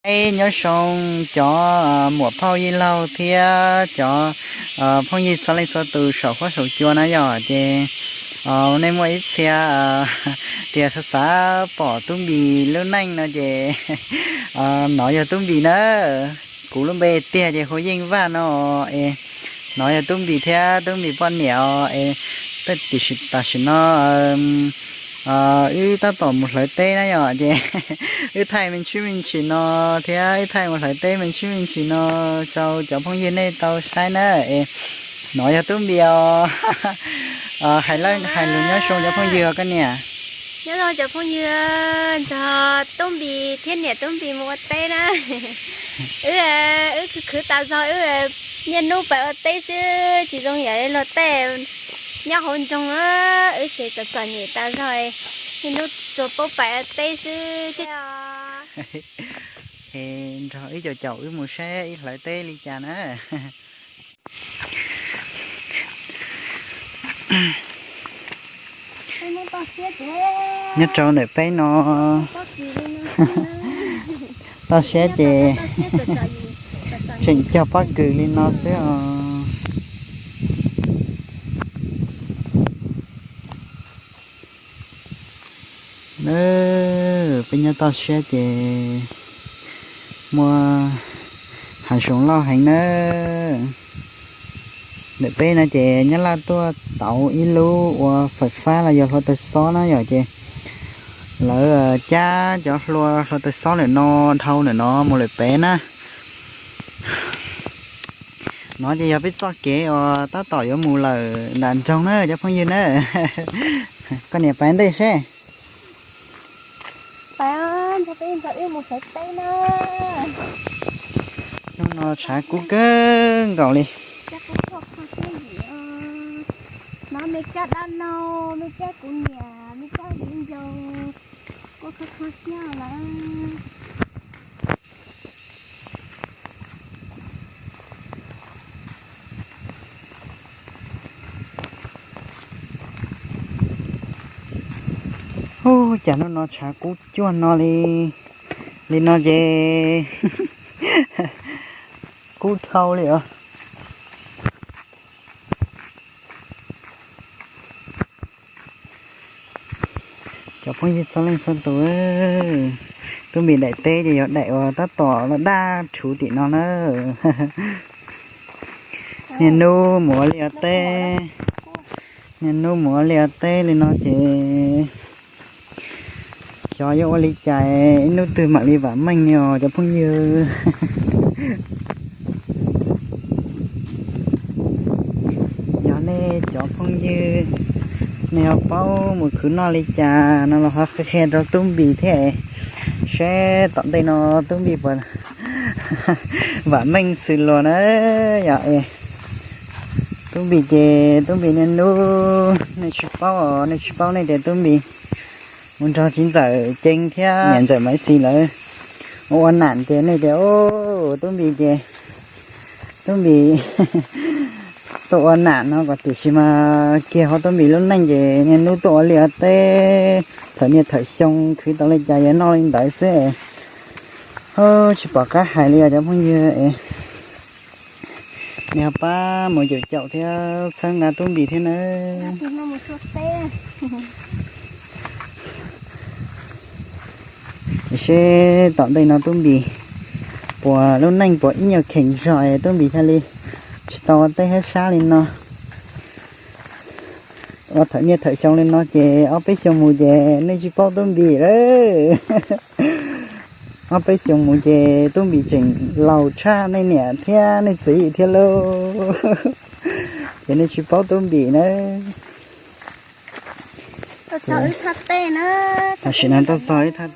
Ib nyob zoo cov muam phauj yij laug thiab cov phooj ywg txhua leej txhua tus saum huab saum cua na yom, ces nej muaj ib txhia tias xav xav pom Tub Npis lub neej no ces nov yog Tub Npis na. Kuv lub npe tiag ces hu Yeej Vaj no es nov yog Tub Npis thiab Tub Npis poj niam os es tiam sis tam sim no wb tab tom mus hlawv teb na yom, ces wb thaij me ntsis me ntsis no thiab wb thaij mus hlawv teb me ntsis me ntsis no rau cov phooj ywg nej tau saib na es nov yog Tub Npis os. Hais lus nyob zoo cov phooj ywg os koj niam. Nyob zoo cov phooj ywg, nrog Tub Npis thiab niam Tub Npis mus ua teb na. Wb, wb khwv khwv tas zog, wb niaj hnub pais ua teb xwb, tsis zoo yam luag tej nyob hauv nroog, wb tsev txom txom nyem tas zog, niaj hnub tsuas paub pais ua teb xwb. Es nrog wb caum caum wb mus saib ib hlawv teb li cas na. Nyob rau ntawm peb no, toj siab ces tseem cog pob kws li no xwb os. Peb nyob toj siab ces muaj hav zoov loj heev na. Ntawm peb no ces nyab laj tuaj tauv ib lub ua fais fab los yog hluav taws xob na yom, ces lawv cab cov hlua hluav taws xob lawm no dhau lawm no mus lawm pem na. No ces yog peb txoj kev uas tab tom yuav mus lawm nram nroog na cov phooj ywg na. Koj niam pais ntej seb. Pab nrog peb nrog wb mus sawv teb na. Hnub no tshav kub kawg nkaus li. Cab kub tuaj kho siab yim. No me cab dab laug, me cab kuv niam, me cab viv ncaus, kuj kho kho siab lawm. Ub, cas hnub no tshav kub cuag no li, li no ces kub dhau li os. Cov phooj ywg txhua leej txhua tus, Tub Npis daim teb ces yog daim uas tab tom los daj rhuv tim no na. Niaj hnub mus ua liaj ua teb, niaj hnub mus ua liaj ua teb li no ces xyov yuav ua li cas ib hnub twg mam li vam meej li os cov phooj ywg. Yog nej cov phooj ywg, nej ho paub mus khwv noj li cas no los ho qhia qhia rau Tub Npis thiab, seb tom ntej no Tub Npis puas vam meej xws luag na. Yog es Tub Npis ces Tub Npis niaj hnub, nej tsis paub os, nej tsis paub nej tias Tub Npis mus nrog txiv ntxawm Ceeb thiab niam ntxawm Maiv Xis lawv ua ua nam ces nej tias, o, Tub Npis ces Tub Npis tuaj ua nam no kom tiam sis mas kiag hauv Tub Npis lub neej ces niaj hnub tuaj ua liaj ua teb, thawm niaj thawm xyoo khwv tau li cas yuav noj li ntawd xwb. Tsis pom qab hais li os cov phooj ywg. Nej ho pab mus caum caum thiab txhawb nqa Tub Npis thiab nawb. Seb tom ntej no Tub Npis puas lub neej puas ib nyuag kheev zog es Tub Npis thiaj li tsis tau ua teb hab sab li no. Ua thawm niaj thawm xyoo li no ces ob peb xyoo mus ces nej tsis paub Tub Npis lawm. Ob peb xyoo mus ces Tub Npis tseem laus tshaj nej niam thiab nej txiv thiab lauj. Ces nej tsis paub Tub Npis na. Tam sim no tuaj txog ib thaj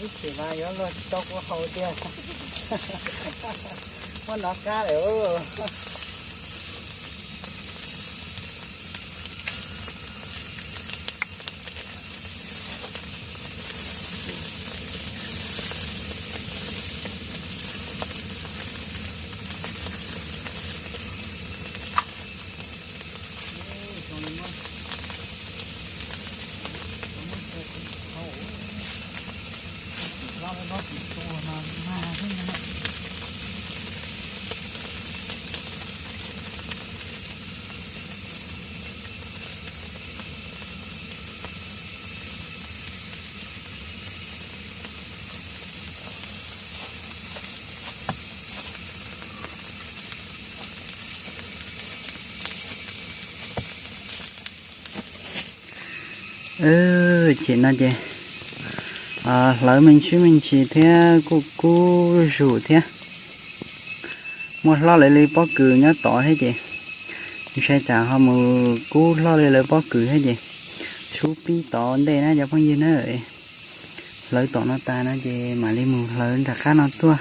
Tsis mas yuav luag tsis tau kuv haus tiag. Muab nov qab lawm. Ces no ces hlawv me ntsis me ntsis thiab kuj kub zus thiab. Muaj hlob lawv li pob kws nyob tod thiab ces ntshai tsam ho mus kub hlob li lawv pob kws thiab ces sub pib tod ntej na cov phooj ywg na. Hlawv tom no tas no ces mam li mus hlawv nram qab no tuaj.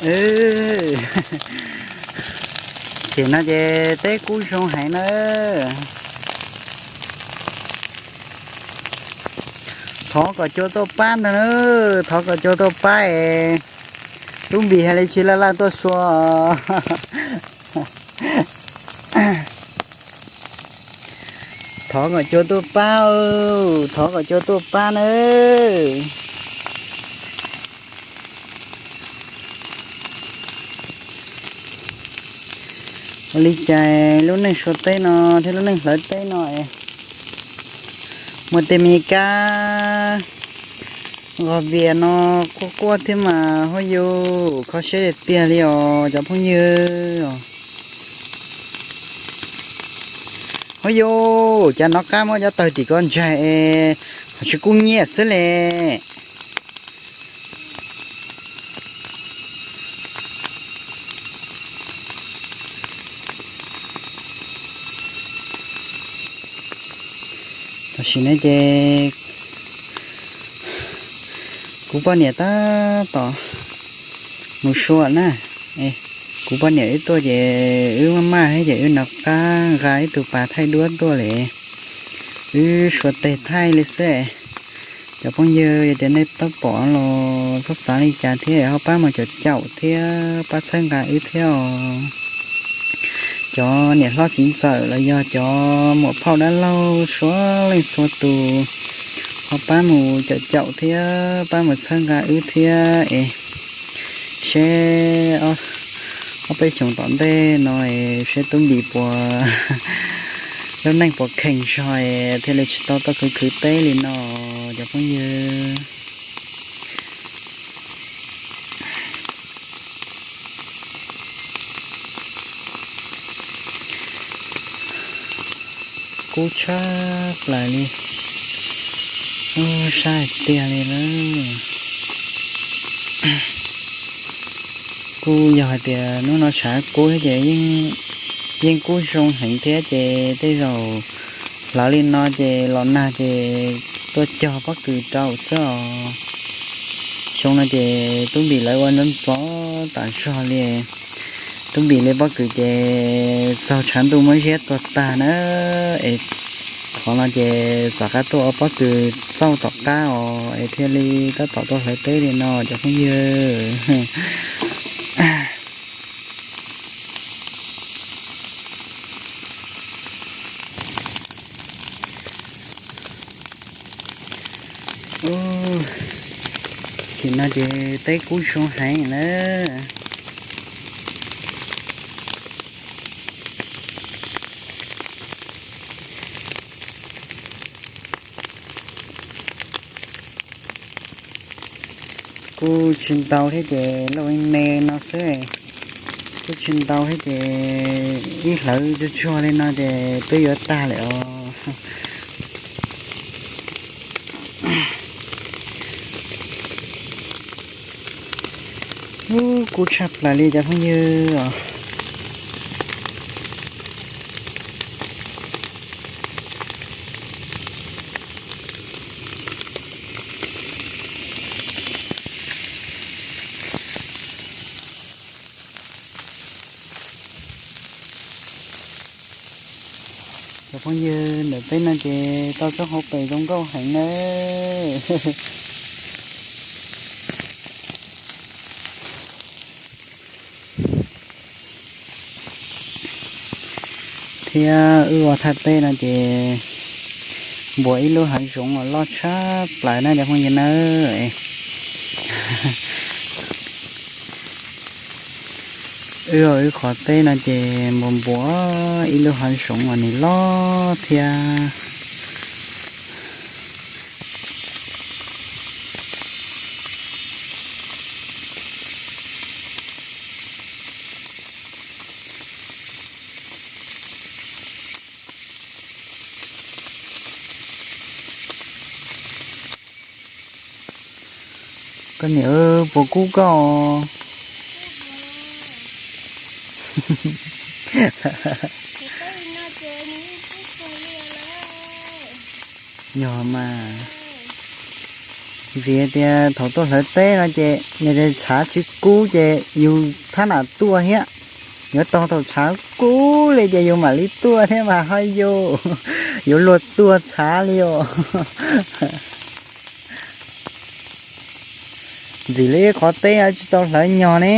Ces no ces teb kub zoo heev na. Thov kom cua tuaj pab ntag na, thov kom cua tuaj pab es. Tub Npis hais li tsis laj laj tuaj sua. Thov kom cua tuaj pab, thov kom cua tuaj pab na. Ua li cas lub neej sua teb no thiab lub neej hlawv teb no muaj tej me kab nqos vias no quaj quaj thiab mas huab yus, kho siab tiag tiag li os cov phooj ywg. Huab yus, cas nov qab muab cov tawg tim ko ntsaig es ho tsis kub nyiaj xwb le. Tam sim no ces kuv poj niam tab tom mus sua na. Kuv poj niam wb tuaj ces wb maj maj thiab ces wb nov qab nqa ib tug pas thaij duab tuaj li. Wb sua teg thaij li xwb. Cov phooj ywg, yog tias nej tau pom los txhob xav li cas thiab ho pab mus caum caum thiab pab txhawb nqa wb thiab os. Cov niam hlob txiv ntxawm los yog cov muam phauj dab laug suav leej txhua tus, ho pab mus caum caum thiab pab mus txhawb nqa wb thiab es seb ob peb xyoos tom ntej no es seb Tub Npis puas, lub neej puas kheev zog es thiaj li tsis tau tuaj khwv khwv teb li no cov phooj ywg. Kub tshaj plaws li, saib tiag li lawm. Kuj yog hais tias hnub no tshav kub thiab ces yeej kub zoo heev thiab ces tej zaum hlawv li no ces los nag ces tuaj cog pob kws rau xwb os. Xyoo no ces Tub Npis lawv ua ntxov ntxov tas zog li. Tub Npis li pob kws ces txaug tshav ntuj muab ziab tuag tag na. Es qhov no ces tom qab tuaj ua pob kws txauj tom qab os es thiaj li tab tom tuaj hlawv teb li no cov phooj ywg. Ub, tam sim no ces teb kub zoo heev na. Kuj tsis ntau thiab ces lauj me me no xwb. Kuj tsis ntau thiab ces ib hlawv tsuag tsuag li no ces twb yuav tag lawm os. Ub, kub tshaj plaws li cov phooj ywg os. Cov phooj ywg, ntawm peb no ces tau tsob hauv pes zoo nkauj heev na. Thiab wb ua thaj teb no ces npuas ib lub hav zoov uas loj tshaj plaws na cov phooj ywg nawb. Wb ua wb qhov teb no ces npuas npuas ib lub hav zoov uas nws loj thiab. Koj niam, puas kub koj? Yog mas. Vim tias thaum tuaj hlawv teb no ces nws tshav tsis kub ces yus thab nam tuaj thiab. Yuav tog thaum tshav kub li ces yus mam li tuaj thiab mas ho yus, yuav luag tuaj tshav li os. Ntxim li ib qhov teb tsis tau hlawv nyog ne.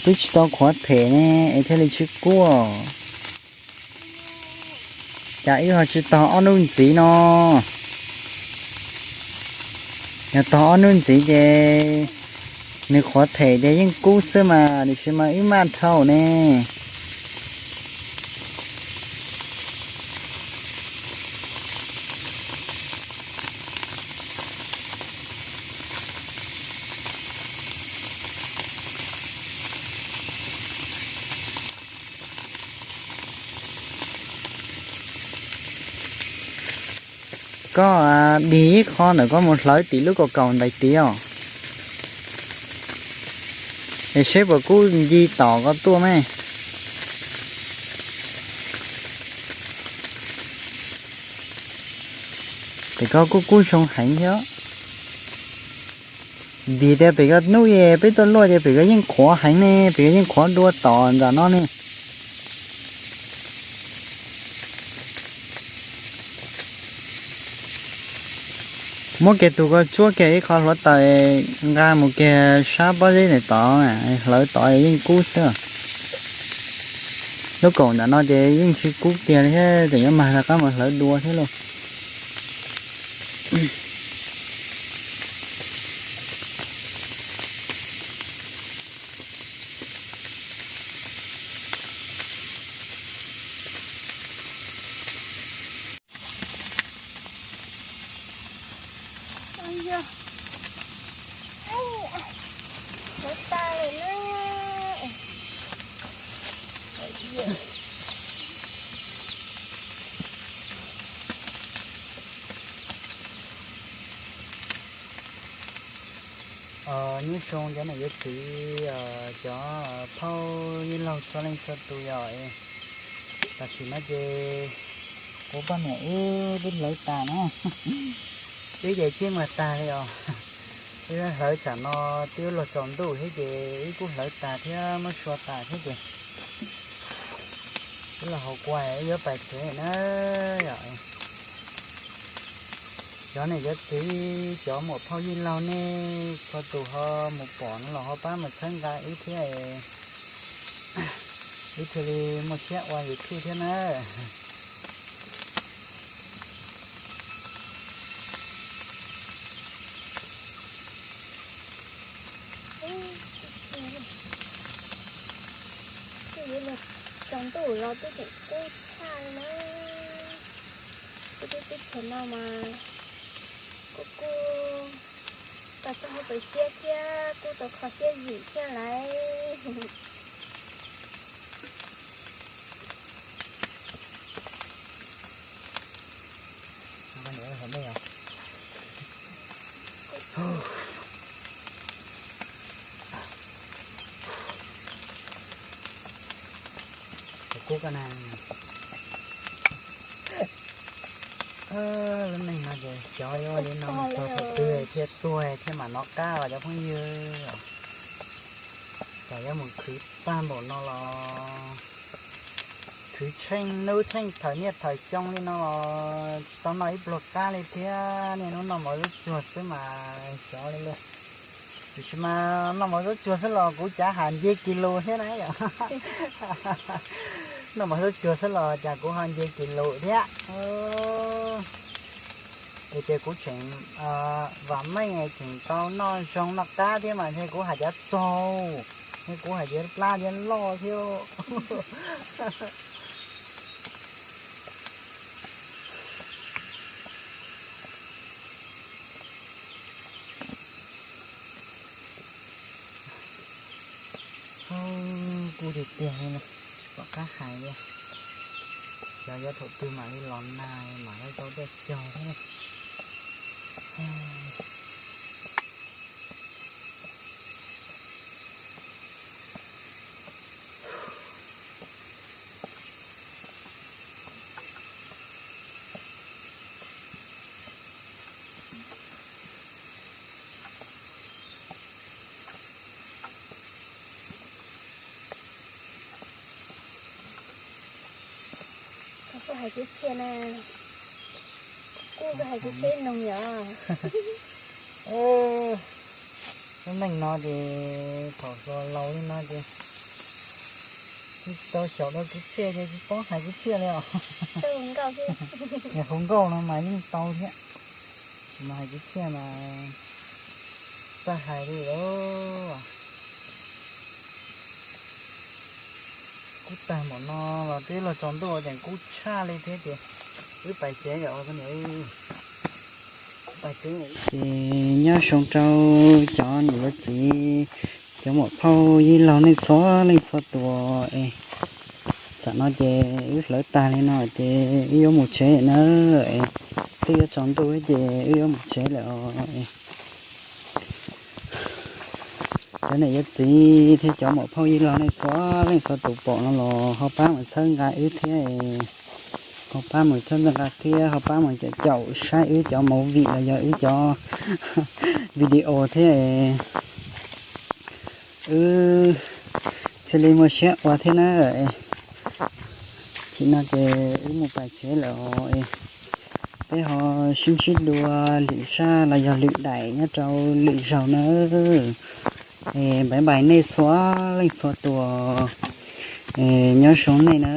Twb tsis tau qhuav them ne es thiaj li tsis kub. Cas wb ho tsis tog ob hnub ntxiv no? Yog tog ob hnub ntxiv ces nws qhuav them ces yeej kub xwb mas, tiam sis mas wb maj dhau ne. Koj dig ib qho ntawm koj mus hlawv tim lub kaum kaum ntawd tiag os. Es seb puas kub nce tom koj tuaj me. Pem koj kuj kub zoo heev thiab. Vim tias pem koj hnub peb tuaj luaj ces pem koj yeej qhuav heev ne, pem koj yeej qhuav dua tom ntawm no ne. Muab kiag tus ko tsuab kiag ib qho hluav taws nqa mus kiag sab pob zeb ntawm tod, hlawv tod yeej kub xwb. Lub kaum ntawm no ces yeej tsis kub kiag li thiab, tseem yuav mag rov qab mus hlawv dua thiab lauj. Nyob zoo cov niam cov txiv, cov phauj yij laug txhua leej txhua tus yom. Tam sim no ces kuv poj niam wb twb hlawv tas na. Wb ces tsij muag tag li os. Wb hlawv tsam no twb luag tsaus ntuj thiab ces wb kuj hlawv tas thiab muab sua tas thiab ces wb los hauv kua wb yuav pais tsev na yom. Cov niam cov txiv, cov muam phauj yij laug nej txhua tus ho mus pom no los ho pab mus txhawb nqa wb thiab, wb thiaj li muaj siab ua YouTube thiab na. Tsaus ntuj los twb tseem kub tshaj li na. Kuv twb teb chaws no mas kuj kub tau txoj hauj lwm siab thiab kub tau kho siab zim thiab lauj. Kub ko na. Lub neej no ces xyov yuav ua li no txog thaum twg thiaj tuag thiaj mam nov qab os cov phooj ywg. Cas yuav mus khwv tag npaum no los khwv tsheej hnub tsheej thaum niaj thaum xyoo li no los tsis tau noj ib pluag qab li thiab. Niaj hnub noj mov zuj tsuag xwb mas xyov li lauj. Tiam sis mas noj mov zuj tsuag xwb los kuv cav has nce kis lus thiab na yom. Noj mov zuj tsuag xwb los cas kuv ho nce kis lus thiab. Es tias kuv tseem vam meej tseem tau noj zoo noj qab thiab mas ntshe kuv hais cav txaug, ntshe kuv hais cav plab cav loj thiab. Kub tiag tiag li, tsis pom qab hais li. Xyov yuav thaum twg mam li los nag mam li tau tuaj cog thiab. Hais kwv txhiaj na, kuj hais kwv txhiaj noog yom. Lub neej no ces thaum hluas laus li no ces tsis tau xyaum rau kwv txhiaj ces tsis paub hais kwv txhiaj li os. Hu nkauj no mas yeej tau thiab, tsis mas hais kwv txhiaj mas txawj hais li lawm. Kub tag npaum no los twb los tsaus ntuj ces kub tshaj li thiab ces wb pais tsev yom. Ces nyob zoo rau cov niam cov txiv, cov muam phauj yij laug nej txhua leej txhua tus es, tam no ces wb hlawv tag li no ces wb yuav mus tsev na. Es twb yuav tsaus ntuj ces wb yuav mus tsev lawm os. Cov niam cov txiv thiab cov muam phauj yij laug nej txhua leej txhua tus pom no los ho pab mus txhawb nqa wb thiab, ho pab mus txhawb nqa thiab ho pab mus caum caum saib wb cov movie los yog wb cov video thiab. Wb thiaj li muaj siab ua thiab na. Tam no ces wb mus pais tsev lawm os. Peb ho sib ntsib dua lwm zaj los yog lwm daim nyob rau lwm zaug na. Es bye bye nej txhua leej txhua tus, es nyob zoo nej na.